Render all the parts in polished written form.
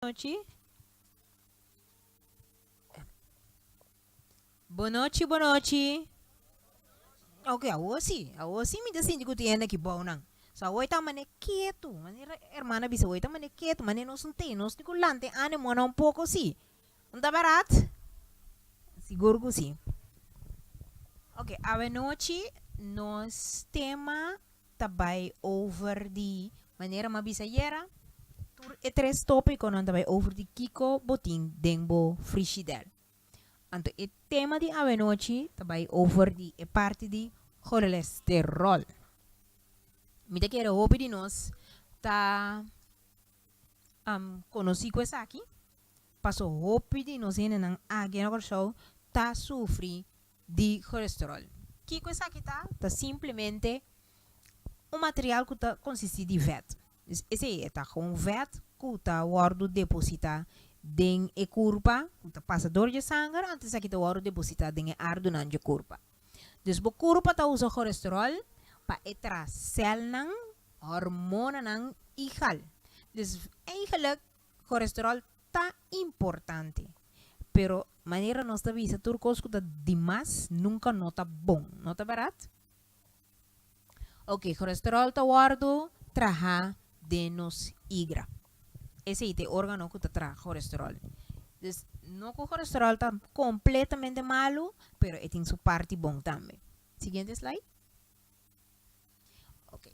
Nochi. Bonochi, bonochi. Ok, awor si, awor si mi ta sinti ku tin hende aki bou nan. So awor e ta mane ketu, manera hermana bisa, awor e ta mane ketu, mane nos no tei, nos tin ku lanta e animonan un poko si. No ta barat? Sigur ku si. Ok, awenochi nos tema ta bai over di, manera mi a bisa ayera, tur e tres topiconan ta bai over di kico bo tin den bo frishider. Anto e tema di awenochi ta bai over di e parti di cholesterol. Mi ta kere hopi di nos ta conoci cu esaki, paso hopi di nos hendenan aki na Corsou ta sufri di cholesterol. Kiko esaki ta? Ta simplemente un material ku ta konsistí di vèt. Dus esei e ta gewoon vèt ku ta wòrdu depositá den e kurpa, ku ta pasa dor dje sanger, anto esaki ta wòrdu depositá den e ardunan dje kurpa. Dus bo kurpa ta usa cholesterol pa e traha sèlnan, hormonanan i gal. Dus eigenlijk Colesterol ta importante, pero manera nos ta bisa tur cos cu ta dimas nunca no ta bon, no ta berdad? Ok, colesterol ta wordo traha den nos igra. Esey ta e organo cu ta traha colesterol. Dus no cu colesterol ta completamente malo, pero e tin su parti bon tambe. Siguiente slide. Ok.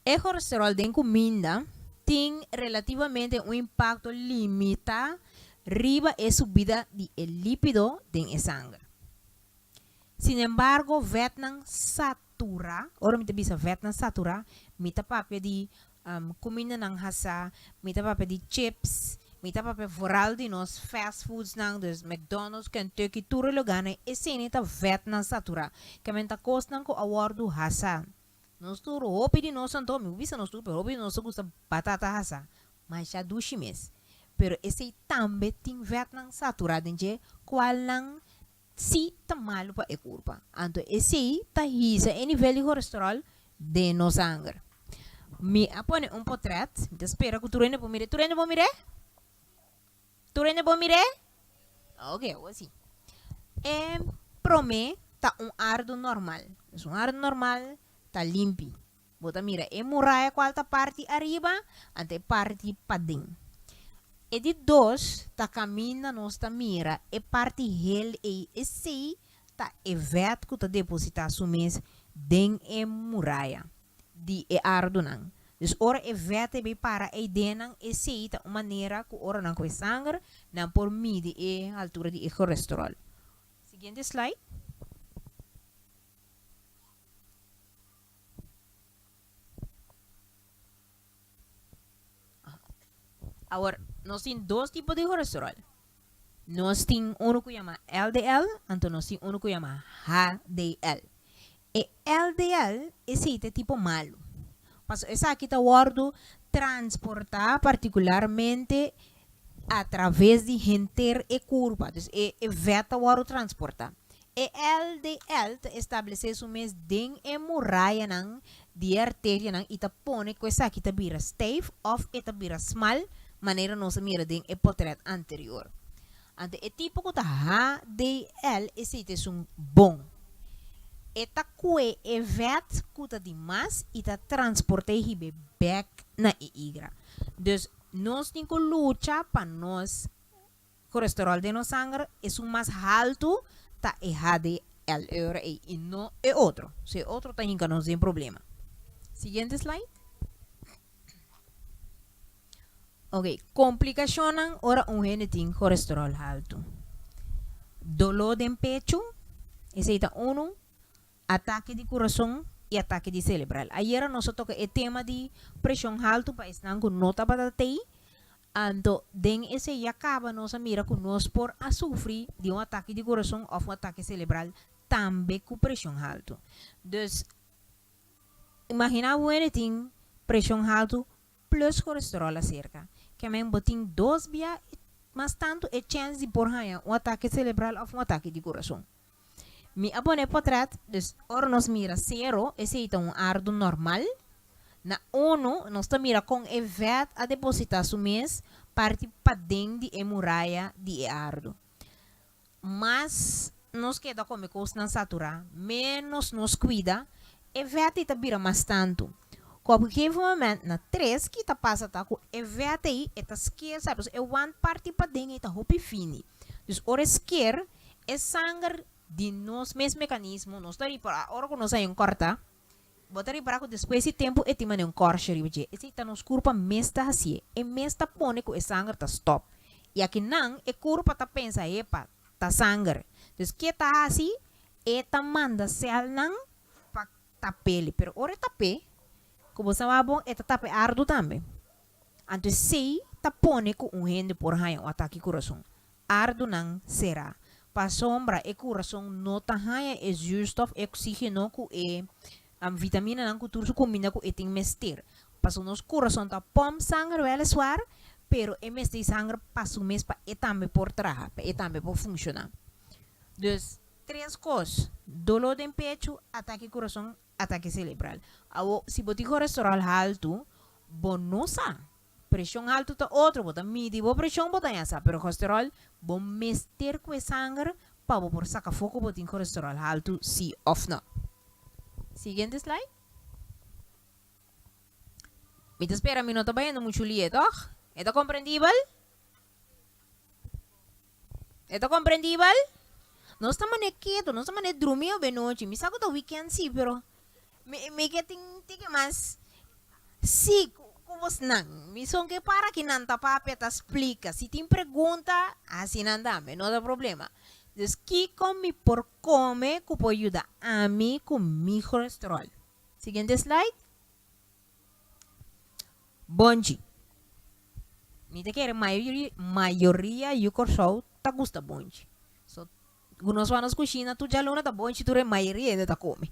E colesterol den cuminda tin relativamente un impacto limita riba e subida di e lipido den e sanger. Sinembargo, vetnan satura, ora mi ta bisa vetnan satura, mi ta papia di cumindanan hasa, mi ta papia di chips, mi ta papia vooral di nos fast foodsnan, dus McDonald's, Kentucky, tur e lugarnan, esei ta vetnan satura. Kemen ta kosnan ku a wòrdu hasa. Nos tur, hopi di nos anto, mi por bisa nos tur, pero hopi di nos ta gusta batata hasa, masha dushi mes. Pero esei tambe tin vetnan saturá den dje, kualnan sí ta malu pa e kurpa. Anto esei ta hisa e nivel di kolesteròl den nos sanger. Mi a pone un potrèt, mi ta spera ku tur hende por mir'é. Tur hende por mir'é? Tur hende por mir'é? Ok, awor sí. E promé ta un ardu normal. Dus un ardu normal ta limpi. Bo ta mira e muraya cual ta parti ariba, anto e parti paden. E di dos ta caminda nos ta mira e parti hel ey, esey ta e vet cu ta deposita su mes den e muraya di e ardunan. Dus ora e vet e bay para ey den nan, esey ta un manera cu ora nan coge sanger, nan por midi e altura di e cholesterol. Siguiente slide. Awor, nos tin dos tipo di kolesterol. Nos tin unu ku yama LDL, anto nos tin unu ku yama HDL. E LDL esei ta e tipo malu. Pasobra esaki ta wòrdu transportá partikularmente atraves di henter e kurpa. Dus e vèt ta wòrdu transportá. E LDL ta establesé su mes den e murayanan di e arterianan i ta pone ku esaki ta bira stijf òf e ta bira smal, manera nos a mira den e potrèt anterior. Anto e tipo ku ta HDL esei ta esun bon. E ta kue e vèt ku ta di mas i ta transport'é hib'é bèk na e igra. Dus nos tin ku lucha pa nos Kolesterol den nos sanger esun mas haltu ta e HDL e ora ei i no e otro. So e otro ta hinka nos den problema. Siguiente slide. Ok, komplikashonnan ora un hende tin kolesterol haltu. Doló den pechu, esei ta unu. Atake di kurason i atake di selebral. Ayera nos a toka e tema di preshon haltu pa esnan ku no tabata tei. Anto den esei ya kaba nos a mira ku nos por a sufri di un atake di kurason òf un atake selebral tambe ku preshon haltu. Dus, imaginá bo hende tin preshon haltu plus kolesteròl aserka. Kemen bo tin dos bia mas tantu e chèns di por haña un atake selebral òf un atake di kurason. Mi a pone potret, dus ora nos mira sero, esei ta un ardu normal. Na unu, nos ta mira kon e vèt a depositá su mes. Parti paden di e muraya di e ardu. Mas nos keda kome kosnan saturá, ménos nos kuida, e vèt ei ta bira mas tantu. Ku op gegeven moment na tres ki ta pasa ta ku e vèt ei e ta sker sa, pasobra e wand parti paden ei ta hopi fini. Dus ora e sker, e sanger di nos mes mekanismo, nos ta ripará ora ku nos haña un kòrtá, Bo ta ripará ku despues di tempu e tin manera un kòrsha riba dje. Esei ta nos kurpa mes ta hasié. E mes ta pone ku e sanger ta stòp. I akinan e kurpa ta pensa, Epa, ta sanger. Dus ke ta hasi? E ta manda sèlnan pa tap'é. Pero ora e tap'é, ku bo sa wak bon, e ta tapa e ardu tambe. Anto esei ta pone ku un hende por haña un atake kurason. Ardunan será. Pasobra e kurason no ta haña e zuurstof, e oksígeno ku e vitaminanan ku tur su kuminda ku e tin mester. Pasobra nos kurason ta pòmp sanger wèleswar, pero e mester di sanger pa su mes pa e tambe por traha, pa e tambe por funshoná. Dus, tres kos, doló den pechu, atake kurason, Atake selebral. Awo, si bo tin kolesterol haltu, bo no sa. Preshon haltu ta otro, bo ta midi bo preshon, bo ta haña sa, pero kolesterol, bo mester ku e sanger pa bo por saka afó ku bo tin kolesterol haltu si òf no. Siguiente slide. Mi ta spera mi no ta bayendo muchu lie, tòg? E ta komprendibel? E ta komprendibel? Nos ta manera ketu, nos ta manera drumi awe nochi. Mi sa ku ta weekend si, pero mi mi ke tin tiki mas si ku bosnan. Mi son ke para ki nan ta papia, ta splika. Si tin pregunta, hasi nan tambe, no ta problema. Dus kiko mi por kome ku por yuda ami ku mi kolesterol? Siguiente slide. Bonchi. Mi ta kere mayoria mayoria yu Kòrsou ta gusta bonchi. So ku nos wak nos kushina tur djaluna ta bonchi tur e mayoria hende ta kome.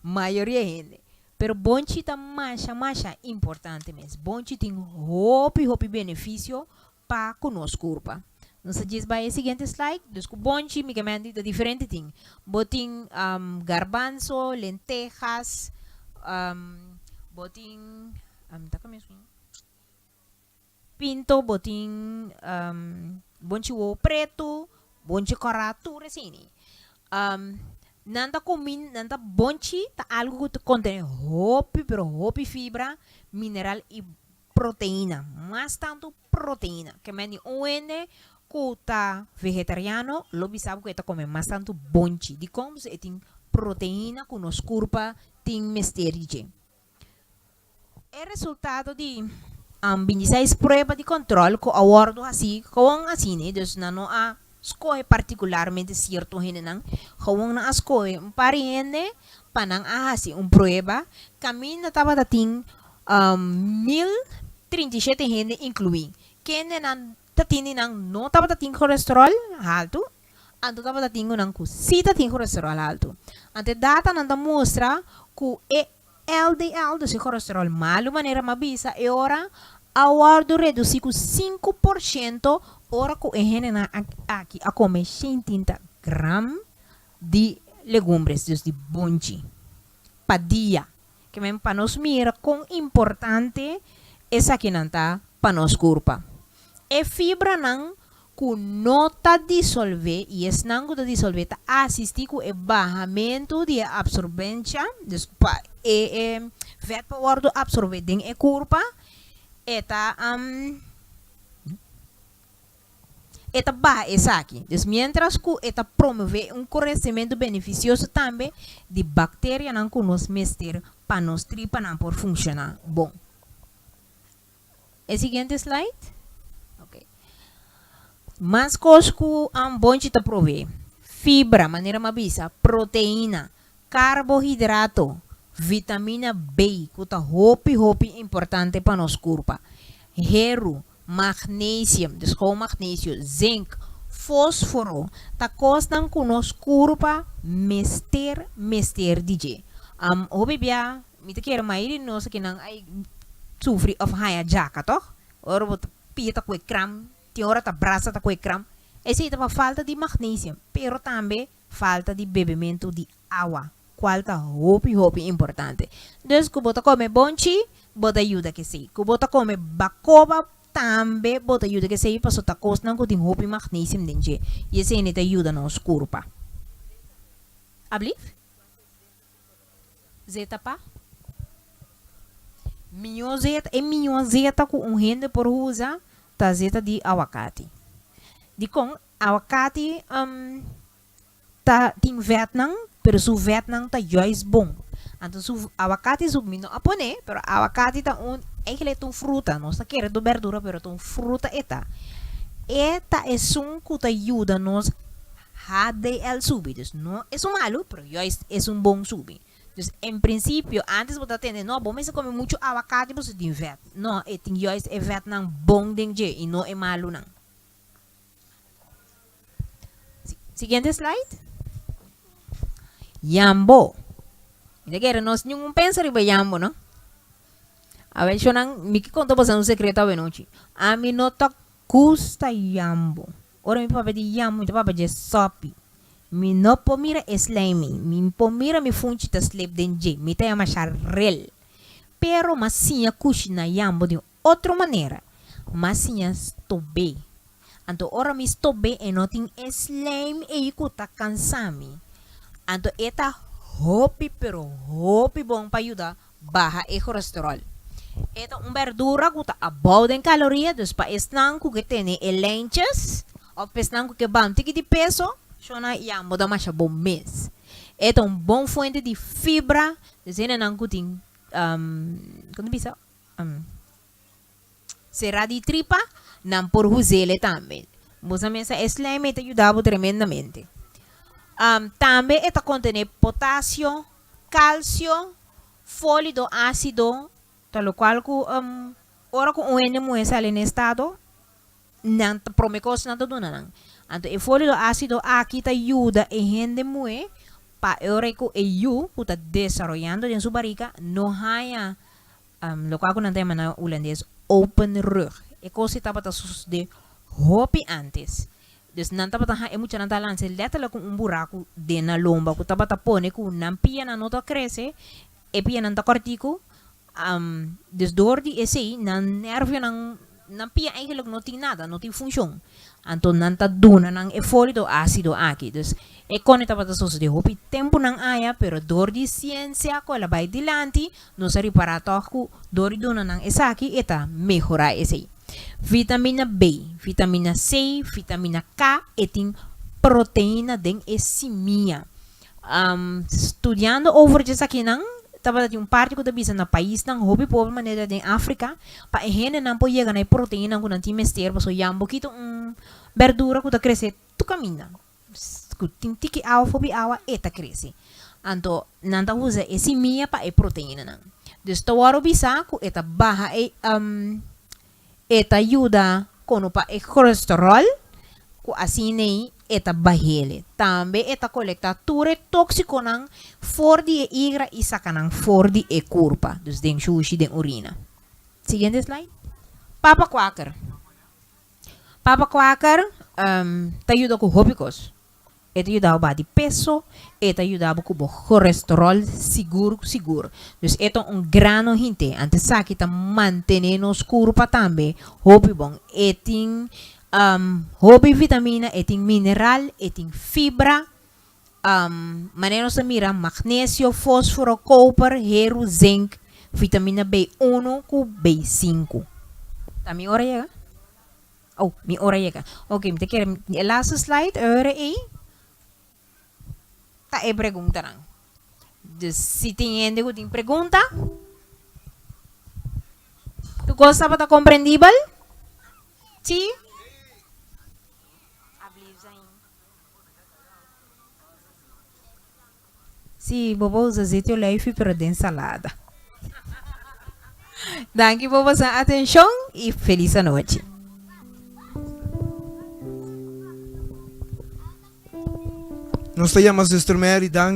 Mayoria hende. Pero bonchi ta masha masha importante mes. Bonchi tin hopi hopi benefisio pa ku nos kurpa. Nos ta djis bai e siguiente slide. Dus ku bonchi mi ke menti ta diferente tin. Bo tin garbanzo, lentejas, bo tin ta kome esun? Pinto, bo tin bonchi wowo pretu, bonchi kòrá, tur esini. Nan ta kumin, nan ta bonchi ta algu ku ta kontené hopi pero hopi fibra, mineral i proteina, mas tantu proteina. Ke men di un hende ku ta vegetariano lo bisa bo ku e ta kome mas tantu bonchi. Dikon? Pasobra e tin proteina ku nos kurpa tin mester di dje. E resultado di 26 prueba di kòntròl ku a wòrdu hasí kowon asina, dus nan no a skohe partikularmente sierto hendenan, kowon nan a skohe un par di hende pa nan a hasi un prueba kaminda tabata tin 1037 hende inkluí. Kendenan ta tin di nan no tabata tin kolesterol haltu, anto tabata tin ku nan ku si ta tin kolesterol haltu. Anto e datanan ta mustra ku e LDL, dus e kolesterol malu manera mi a bisa e ora, a wòrdu redusí ku 5% ora ku e hendenan aki a kome shentinta gram di legumbres, dus di bonchi, pa dia. Ke men pa nos mira kon importante esakinan ta pa nos kurpa. E fibranan ku no ta disolvé i esnan ku ta disolvé ta asistí ku e bahamentu di e absorbensha, dus pa e e vèt por wòrdu absorbé den e kurpa, e ta. E ta baha esaki. Dus mientras ku e ta promové un koresementu benefisioso tambe di bakterianan ku nos mester pa nos tripanan por funshoná bon. E siguiente slide. Ok. Mas kos ku bonchi ta prové, fibra, manera mi a bisa, proteina, karbohidrato, vitamina B ku ta hopi hopi importante pa nos kurpa, heru, Magnesium, dus gewoon magnesio, zink, fosforo, ta kosnan ku nos kurpa mester mester di dje. Hopi bia mi ta kere mayoria di nos akinan a sufri òf haña djaka tòg? Ora bo ta pia ta kue kram, tin ora ta brasa ta kue kram. Esei ta pa falta di magnesium, pero tambe falta di bebementu di awa, kual ta hopi hopi importante. Dus ku bo ta kome bonchi, bo ta yuda kesei. Ku bo ta kome bakoba, tambe bo ta yuda ku esei paso ta kosnan ku tin hopi magnesium den dje i esei ta yuda nos kurpa. Ablief? Zeta pa? Mihó zeta, e mihó zeta ku un hende por usa ta zeta di awakati. Dikon? Awakati ta tin vètnan, pero su vètnan ta juist bon. Anto su awakati su, mi no a pone, pero awakati ta un, eigenlijk ta un fruta, nos ta kere ta un berdura, pero ta un fruta e ta. E ta esun ku ta yuda nos HDL subi. Dus no esun malu, pero juist esun bon subi. Dus en prinsipio, antes bo ta tende, no, bo mester kome muchu awakati pasobra tin vèt. No, e tin juist e vètnan bon den dje i no e malunan. Siguiente slide. Yambo. Mi ta kere nos ningun pensa riba yambo, no? Awel shownan, mi ke konta boso un sekreto awenochi. Ami no ta gusta yambo. Ora mi papia di yambo, mi ta papia dje sopi. Mi no por mira e slimy. Mi por mira mi funchi ta slip den dje. Mi ta yama sharel. Pero m'a siña kushina yambo di un Otro manera, m'a siña stob'é. Anto ora mi stob'é e no tin e slijm ei ku ta kansa mi. Anto e ta hopi pero hopi bon pa yuda baha e kolesterol. E ta un berdura ku ta abou den kaloria, dus pa esnan ku ke tene e lijntjes òf pa esnan ku ke baha un tiki di peso, shona yambo ta masha bon mes. E ta un bon fuente di fibra, dus hendenan ku tin, kon ta bisa? Será di tripa, nan por huz'ele tambe. Bo sa mesa e slijm ei ta yuda bo tremendamente. Tambe e ta kontené potasio, kalsio, fólido ásido, ta lokual ku ora ku un hende muhé sali na estado, nan ta prome kos nan ta duna nan. Anto e fólido ásido aki ta yuda e hende muhé pa e ora ku e yu ku ta desaroyando den su barika no haña Lokual ku nan ta yama na hulandes open rug. E kos ei tabata sosodé hopi ántes. Dus nan tabata haña e muchanan ta lansa lèterlik ku un buraku den nan lomba ku tabata pone ku nan pianan no ta krese, e pianan ta kòrtiku. Dus dor di esei nan nèrvionan, nan pia eigenlik no tin nada, no tin funshon. Anto nan ta duna nan e fólido ásido aki. Dus e kone tabata sosodé hopi tempunan aya, pero dor di siensia ku el a bai dilanti, Nos a ripará tòg ku dor di duna nan esaki e ta mehorá esei. Vitamina B, vitamina C, vitamina K e tin proteina den e simia. Studiando over dje esakinan tabata tin un parti ku ta bisa na paisnan hopi pober manera den Afrika pa e hendenan por yega na e proteinanan ku nan tin mester pasobra yambo kita un berdura ku ta krese tur kaminda. Ku tin tiki awa fobi awa e ta krese. Anto nan ta usa e simia pa e proteinanan. Dus ta wòrdu bisa ku e ta baha e e ta yuda kono pa e kolesteròl ku asin'ei e ta bah'ele. Tambe e ta kolektá tur e tóksikonan for di e igra i saka nan for di e kurpa, dus den shushi, den urina. Siguiente slide. Papa kwaker. Papa Kwaker ta yuda ku hopi kos. E ta yuda bo baha di peso, e ta yuda bo ku bo kolesterol sigur sigur. Dus e ta un grano hinte. Anto esaki ta mantene nos kurpa tambe hopi bon. E tin hopi vitamina, e tin mineral, e tin fibra, manera nos ta mira magnesio, fosforo, koper, heru, zink, vitamina B1 ku B5. Ta mi ora yega? Oh, mi ora yega. Ok, mi ta kere e laatste slide, e ora ei ta e preguntanan. Dus si tin hende ku tin pregunta, tur kos tabata komprendibel? Si? Sí, bo por usa zeti olijfi pero den salada. Danki pa boso atenshon i felis anochi. Nos ta yama Zuster Mary, danki.